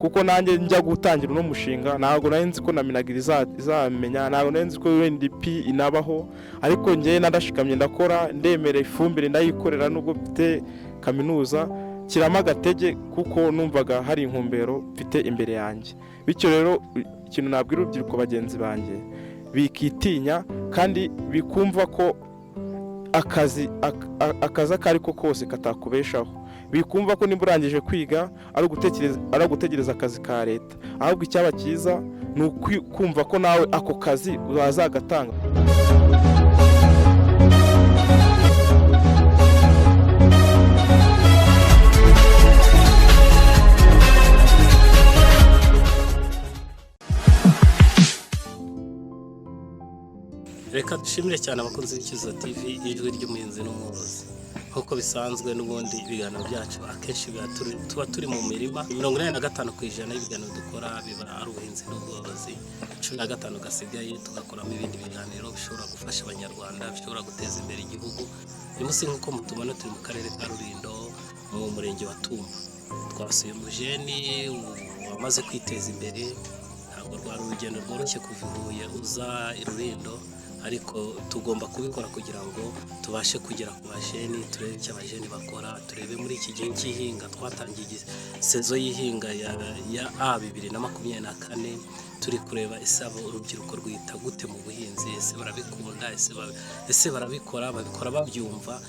Kuko nanjye njya gutangira uno mushinga, ntabwo nari nzi ko na MINAGRI izamenya, ntabwo nari nzi ko UNDP inabaho. Ariko njyewe narashikamye, ndakora, ndemera, ifumbire ndayikorera nubwo mfite kaminuza, kiramo agatege, kuko numvaga hari intumbero mfite imbere yanjye. Bityo rero, ikintu nabwira urubyiruko bagenzi banjye, bikitinya kandi bikumva ko akazi ako ari ko kose katakubeshaho, bikumva ko niba urangije kwiga ari ugutegereza akazi ka leta. Ahubwo icyaba cyiza ni ukumva ko nawe ako kazi wazagatanga. Reka dushimire cyane abakunzi b'Icyuzuzo TV, ijwi ry'umuhinzi n'umworozi. Nk'uko bisanzwe n'ubundi, ibiganiro byacu akenshi tuba turi mu mirima. 85% y'ibiganiro dukora biba ari ubuhinzi n'ubworozi, 15 gasigaye tugakoramo ibindi biganiro bishobora gufasha Abanyarwanda, bishobora guteza imbere igihugu. Uyu munsi, nk'uko mutubona, turi mu karere ka Rulindo, mu murenge wa Tumba. Twasuye umujeni wamaze kwiteza imbere. Ntabwo rwari urugendo rworoshye kuva i Huye uza i Rulindo, ariko tugomba kubikora kugira ngo tubashe kugera ku bajeni, turebe icyo abajeni bakora, turebe muri iki gihe cy'ihinga. Twatangiye saison y'ihinga ya A 2024, turi kureba ese abo urubyiruko rwita gute mu buhinzi, ese barabikunda, ese barabikora, babikora babyumva?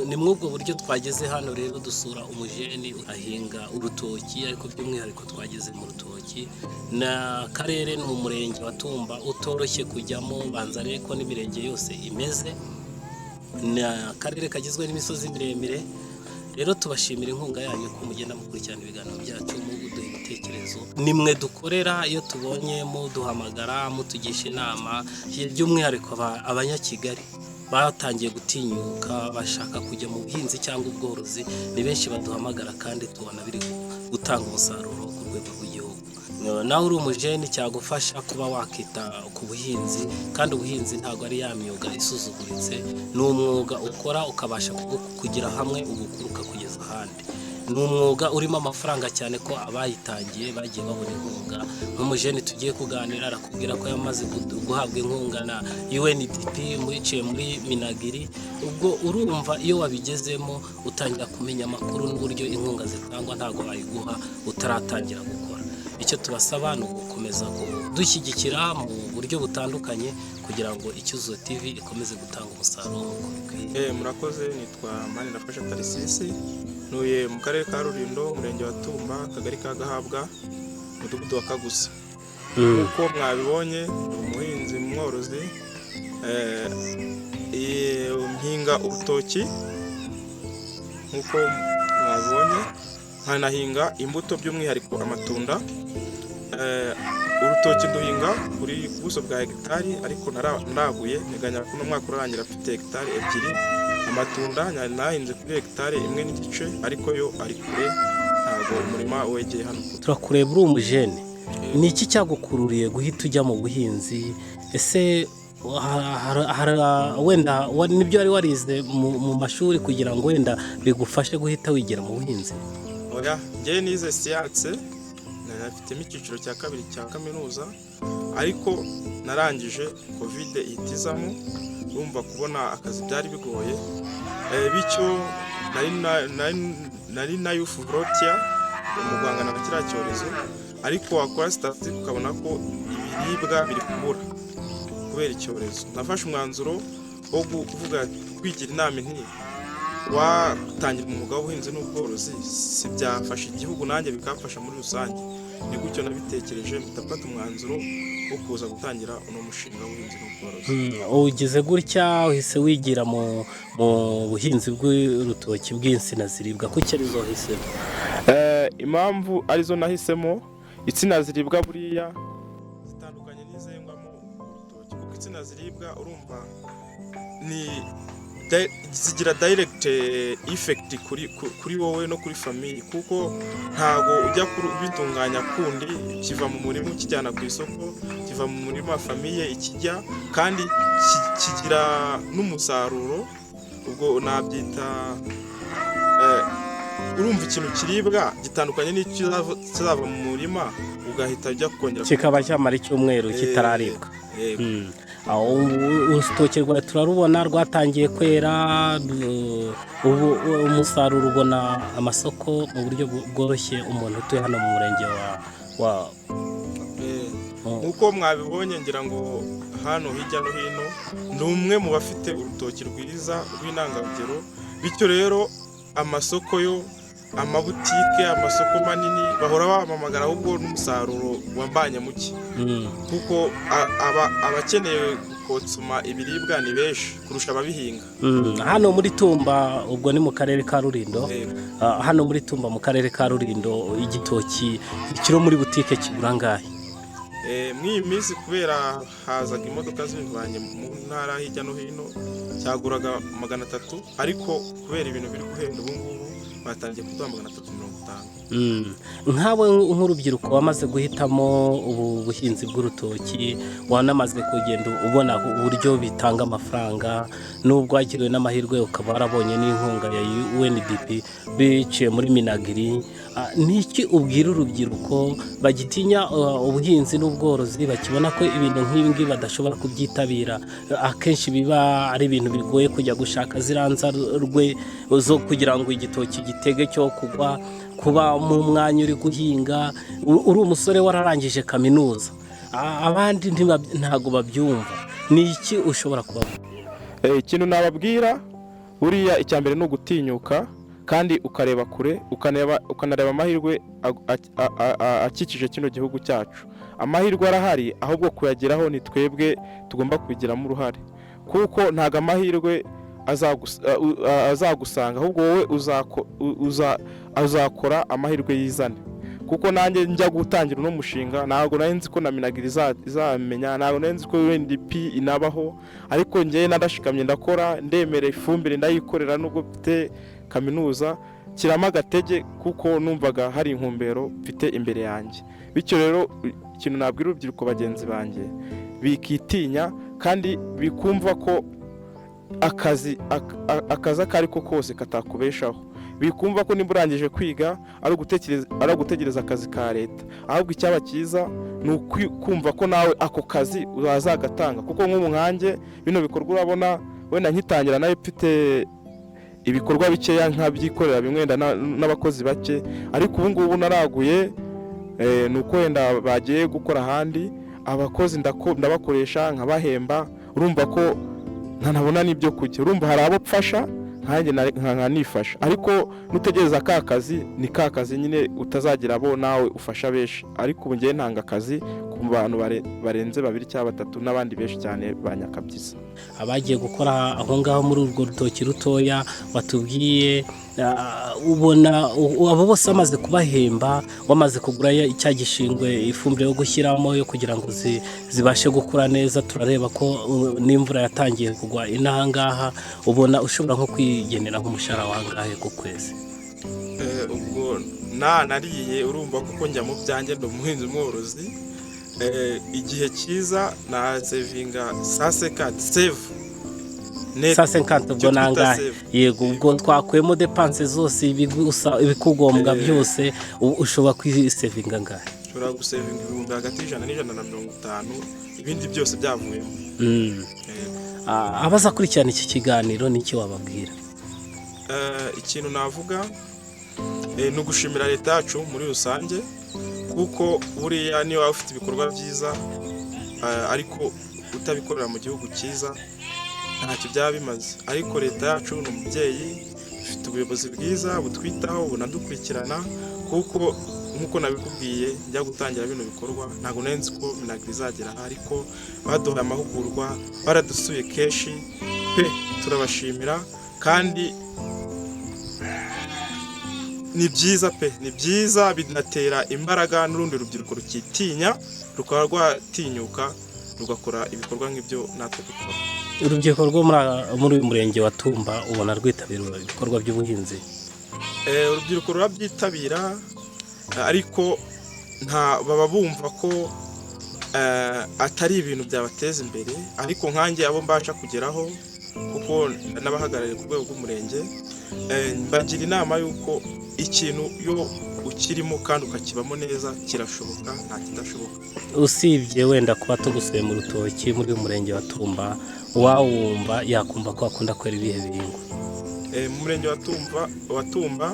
Ni muri ubwo buryo twageze hano rero, dusura umujeni ahinga urutoki, ariko by'umwihariko twageze mu rutoki. Ni akarere, ni umurenge wa Tumba utoroshye kujyamo, banza ariko n'imirenge yose imeze. Ni akarere kagizwe n'imisozi miremire. Rero tubashimira inkunga yanyu, ko mugenda mukurikirana ibiganiro byacu, muduha ibitekerezo. Ni mwe dukorera. Iyo tubonye muduhamagara, mutugisha inama, by'umwihariko Abanyakigali batangiye gutinyuka, bashaka kujya mu buhinzi cyangwa ubworozi, ni benshi baduhamagara, kandi tubona biri gutanga umusaruro ku rwego rw'igihugu. Nawe uri umujeni, cyagufasha kuba wakita ku buhinzi. Kandi ubuhinzi ntabwo ari ya myuga isuzuguritse, ni umwuga ukora ukabasha kugira hamwe ugukura ukakugeza ahandi. Ni umwuga urimo amafaranga cyane, ko abayitangiye bagiye babona inkunga. Nk'umujeni tugiye kuganira arakubwira ko yamaze guhabwa inkunga na UNDP biciye muri MINAGRI. Ubwo urumva, iyo wabigezemo utangira kumenya amakuru n'uburyo inkunga zitangwa. Ntabwo bayiguha utaratangira gukora. Icyo tubasaba ni ugukomeza kudushyigikira mu buryo butandukanye, kugira ngo Icyuzuzo TV ikomeze gutanga umusaruro nk'uko bikwiye. Murakoze, nitwa Manirafasha Tarisisi, ntuye mu karere ka Rulindo, umurenge wa Tumba, akagari ka Gahabwa, umudugudu wa Kagusa. Nk'uko mwabibonye, ni umuhinzi mworozi, mpinga urutoki nk'uko mwabibonye, nkanahinga imbuto, by'umwihariko amatunda. Urutoki nduhinga kuri ku buso bwa hegitari, ariko naraguye, nteganya ko uno mwaka urarangira mfite hegitari 2. Amatunda nahinze kuri hegitari 1.5, ariko yo ari kure, ntabwo umurima wegeye hano kure. Turakureba, uri umujene. Ni iki cyagukururiye guhita ujya mu buhinzi? Ese wenda nibyo wari warize mu mashuri, kugira ngo wenda bigufashe guhita wigira mu buhinzi? Oya, njyewe nize siyanse, nafitemo icyiciro cya kabiri cya kaminuza, ariko narangije COVID ihita izamo. Urumva kubona akazi byari bigoye. Bityo nari na youth volunteer mu guhangana na kiriya cyorezo, ariko wakora statistique ukabona ko ibiribwa biri kubura kubera icyorezo. Nafashe umwanzuro wo kuvuga, kwigira inama nti watangira umwuga w'ubuhinzi n'ubworozi, si byafasha igihugu, nanjye bikamfasha muri rusange? Ni gutyo nabitekereje, mpita mfata umwanzuro wo kuza gutangira uno mushinga w'ubuhinzi n'ubworozi. Ugize gutya uhise wigira mu buhinzi bw'urutoki bw'insina ziribwa. Kuki arizo wahisemo? Impamvu arizo nahisemo, insina ziribwa buriya zitandukanye n'izengwamo urutoki, kuko insina ziribwa, urumva, ni zigira direct effect kuri wowe no kuri famille, kuko ntago ujya kubitunganya kundi. Kiva mu murima ukijyana ku isoko, kiva mu murima famille ikijya, kandi kigira n'umusaruro. Ubwo nabyita Urumva, ikintu kiribwa gitandukanye n'ikizava mu murima ugahita ujya kongera Kikaba cyamara icyumweru kitararibwa. Yego. Aho urutoki rwawe turarubona rwatangiye kwera. Ubu umusaruro ubona amasoko mu buryo bworoshye, umuntu utuye hano mu murenge wa Nk'uko mwabibonye, ngira ngo hano hirya no hino ni umwe mu bafite urutoki rwiza rw'intangarugero. Bityo rero amasoko yo, amabutike, amasoko manini bahora bampamagara, ahubwo n'umusaruro wambanye muke kuko abakeneye gukonsoma ibiribwa ni benshi kurusha ababihinga. Hano muri Tumba, ubwo ni mu karere ka Rulindo. Yego. Hano muri Tumba mu karere ka Rulindo, igitoki kiro muri butike kigura angahe? Muri iyi minsi, kubera hazaga imodoka zibivanye mu ntara hirya no hino, cyaguraga 300, ariko kubera ibintu biri guhenda ubu ngubu batangiye kuduha 350. Nkawe nk'urubyiruko wamaze guhitamo ubu buhinzi bw'urutoki, wanamaze kugenda ubona uburyo bitanga amafaranga, nubwo wagiriwe n'amahirwe ukaba warabonye n'inkunga ya UNDP biciye muri Minagri, ni iki ubwira urubyiruko bagitinya ubuhinzi n'ubworozi, bakibona ko ibintu nk'ibi ngibi badashobora kubyitabira? Akenshi biba ari ibintu bigoye kujya gushaka ziriya nzarwe zo kugira ngo igitoki gitege cyo kugwa, kuba mu mwanya uri guhinga uri umusore wararangije kaminuza. Abandi ntabwo babyumva. Ni iki ushobora kubabwira? Ikintu nababwira buriya, icya mbere ni ugutinyuka kandi ukareba kure, ukanareba amahirwe akikije kino gihugu cyacu. Amahirwe arahari, ahubwo kuyageraho ni twebwe tugomba kubigiramo uruhare, kuko ntabwo amahirwe azagusanga, ahubwo wowe uzakora amahirwe yizane. Kuko nanjye njya gutangira uno mushinga ntabwo nari nzi ko na Minagri izamenya, ntabwo nari nzi ko UNDP inabaho, ariko njyewe narashikamye ndakora, ndemera ifumbire ndayikorera nubwo mfite kaminuza, kiramo agatege, kuko numvaga hari intumbero mfite imbere yanjye. Bityo rero ikintu nabwira urubyiruko bagenzi banjye, bikitinya kandi bikumva ko akazi ako ari ko kose katakubeshaho, bikumva ko nimba urangije kwiga ari ugutegereza akazi ka leta, ahubwo icyaba cyiza ni kumva ko nawe ako kazi wazagatanga. Kuko nk'ubu nkanjye bino bikorwa urabona wenda nkitangira nawe mfite ibikorwa bikeya nkabyikorera bimwe wenda n'abakozi bake, ariko ubu ngubu naraguye. Ni uko wenda bagiye gukora ahandi, abakozi ndabakoresha nkabahemba, urumva ko nkanabona n'ibyo kurya. Urumva hari abo mfasha nkanjye nkanifasha, ariko nutegereza ka kazi, ni ka kazi nyine utazagira abo nawe ufasha benshi. Ariko ubu ngewe ntanga akazi ku bantu barenze babiri cyangwa batatu n'abandi benshi cyane ba nyakabyizi. Abagiye gukora aho ngaho muri urwo rutoki rutoya watubwiye, ubona abo bose bamaze kubahemba, wamaze kugura cya gishingwe, ifumbire yo gushyiramo yo kugira ngo zibashe gukura neza, turareba ko n'imvura yatangiye kugwa inaha ngaha, ubona ushobora nko kwigenera nk'umushahara wangahe ku kwezi? Ubwo nariye, urumva kuko njya mu byanjye, ndi umuhinzi mworozi. Igihe cyiza na sevinga 150 save net. 150 ubwo Icyo twita nangahe? Save. Yego, ubwo twakuyemo dépenses zose, ibikugombwa byose, ushobora kwisevinga angahe? Ushobora gusevinga ibihumbi hagati y'ijana n'ijana na mirongo itanu, ibindi byose byavuyemo. Abazakurikirana iki kiganiro, n'iki wababwira? Ikintu navuga ni ugushimira leta yacu muri rusange, kuko buriya niyo waba ufite ibikorwa byiza ariko utabikorera mu gihugu cyiza ntacyo byaba bimaze. Ariko leta yacu ni umubyeyi, ifite ubuyobozi bwiza butwitaho, bunadukurikirana, kuko nk'uko nabikubwiye njya gutangira bino bikorwa ntabwo nari nzi ko Minagri izagera aha, ariko baduhaye amahugurwa, baradusuye kenshi pe, turabashimira. Kandi ni byiza pe, ni byiza, binatera imbaraga n'urundi rubyiruko rukitinya, rukaba rwatinyuka rugakora ibikorwa nk'ibyo natwe dukora. Urubyiruko rwo muri uyu murenge wa Tumba ubona rwitabira ibikorwa by'ubuhinzi? Urubyiruko rurabyitabira, ariko nta baba bumva ko atari ibintu byabateza imbere. Ariko nkanjye abo mbasha kugeraho, kuko n'abahagarariye ku rwego rw'umurenge Mbagira inama y'uko ikintu iyo ukirimo kandi ukakibamo neza kirashoboka, nta kidashoboka. Usibye wenda kuba tugusuye mu rutoki muri uyu murenge wa Tumba, uwawumva yakumva ko hakunda kwera ibihe bihingwa? Mu murenge wa Tumba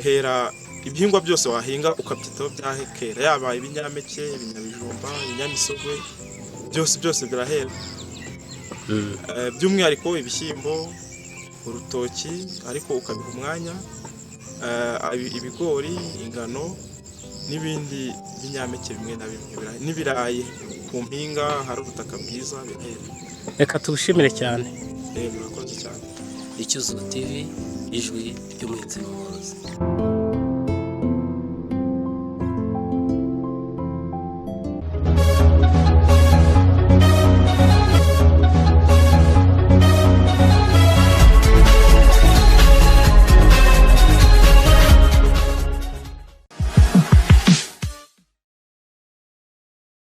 hera ibihingwa byose wahinga ukabyitaho byahekera, yaba ibinyampeke, ibinyabijumba, ibinyamisogwe, byose byose birahera. By'umwihariko ibishyimbo, urutoki, ariko ukabiha umwanya, ibigori, ingano n'ibindi binyampeke bimwe na bimwe, n'ibirayi ku mpinga hari ubutaka bwiza birahera. Reka tugushimire cyane. Murakoze cyane. Icyuzuzo TV, ijwi ry'umuhinzi n'umworozi.